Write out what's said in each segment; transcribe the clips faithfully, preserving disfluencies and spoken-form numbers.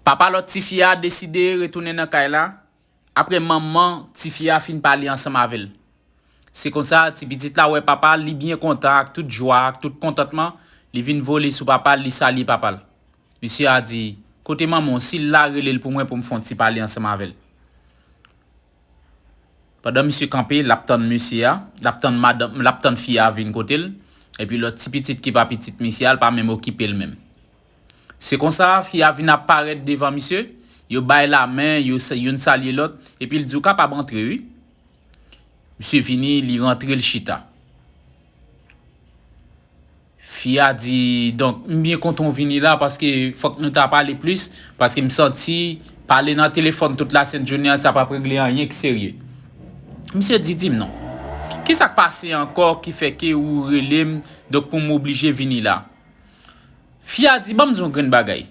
Papa lòt tifi a deside retounen nan kay la, apre manman tifi a fin pale ansanm avè l. Se konsa, ti pitit la wè papa l, li byen kontan ak tout jwa, ak tout kontantman, li vin vole sou papa l, li salye papa l. Misye a di, "Kote manman w? Si l la, rele l pou mwen pou m fè yon ti pale ansanm avè l." Pandan misye kanpe, l ap tann mesye a, l ap tann madanm, l ap tann fi a vin kote l, epi lòt ti pitit ki pa pitit misye a, l pa menm okipe l menm. Se konsa, fi a vin ap parèt devan misye, yo bay lamen, yo sa-, youn salye lòt, epi l di, "Ou kapab antre, wi." Misye vini, li rantre, l chita. Fi a di, "Donk, m byen kontan w vini la, paske fòk nou ta pale plis, paske m santi pale nan telefòn tout lasent jounen an, sa p ap regle anyen ki serye." Misye di, "Di m non. Ki sa k pase ankò ki fè ke ou rele m, donk pou m oblije vini la?" Fi a di, "Ban m di w yon grenn bagay.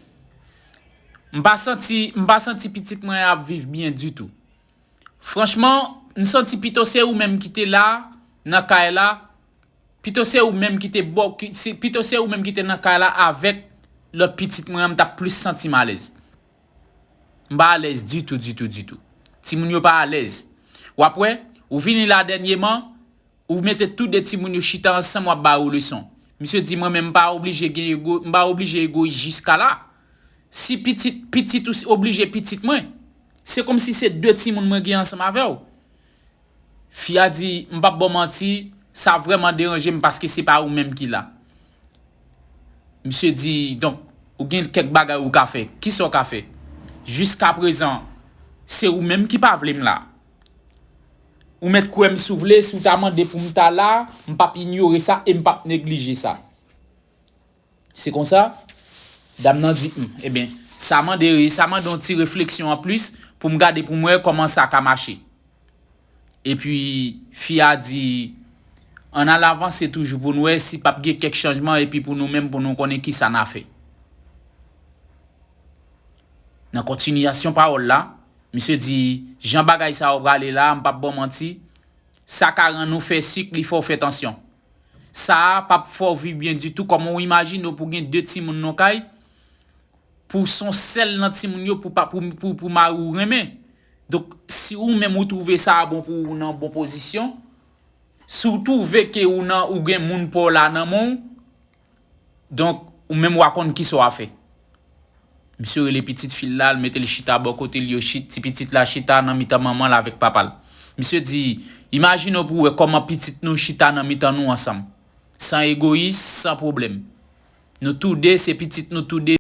M pa santi, m pa santi pitit mwen ap viv byen ditou. Franchman, m santi pito se ou menm ki te la, nan kay la, pito se ou menm ki te bò, ki, se, pito se ou menm ki te nan kay la avèk lòt pitit mwen an, m t ap plis santi m alèz. M pa alèz ditou, ditou, ditou. Timoun yo pa alèz. W ap wè, ou vini la dènyeman, ou mete tou de timoun yo chita ansanm, w ap ba yo leson." Misye di, "Mwen menm, m pa oblije gen ego, m pa oblije egoyis jiska la. Si pitit, pitit ou oblije pitit mwen, se kòmsi se de timoun mwen gen ansanm avè w." Fi a di, "M p ap ba w manti, sa vrèman deranje m paske se pa ou menm ki la." Misye di, "Donk, ou gen kèk bagay ou ka fè. Kisa w ka fè? Jiskaprezan, se ou menm ki pa vle m la. Ou mèt kwè m si w vle, si w ta mande pou m ta la, m p ap inyore sa e m p ap neglije sa." Se konsa, dam nan di, "Hmm, ebyen, sa mande, sa mande yon ti refleksyon anplis pou m gade pou m wè kòman sa ka mache." Epi, fi a di, "Ann al avanse toujou pou n wè si p ap gen kèk chanjman epi pou nou menm pou nou konnen kisa n a fè." Nan kontinyasyon pawòl la, misye di, "Jan bagay sa yo prale la, m p ap ba w manti, sa ka rann ou fè sik, li fè w fè tansyon. Sa a p ap fè w viv byen ditou, kòman w imajine w pou gen de timoun nan kay, pou s on sèl nan timoun yo pou pa, pou, pou, pou mari w renmen. Donk, si ou menm ou twouve sa a bon pou ou nan bon pozisyon, si w twouve ke ou nan, ou gen moun pa w la nan men w, donk, ou menm w a konn kisa w a fè." Misye rele pitit fi l la, l mete l chita bò kote l, yo chit, ti pitit la chita nan mitan manman l avèk papa l. Misye di, "Imajine w pou w wè kòman pitit nou chita nan mitan nou ansanm. San egoyis, san pwoblèm. Nou tou de, se pitit nou tou de,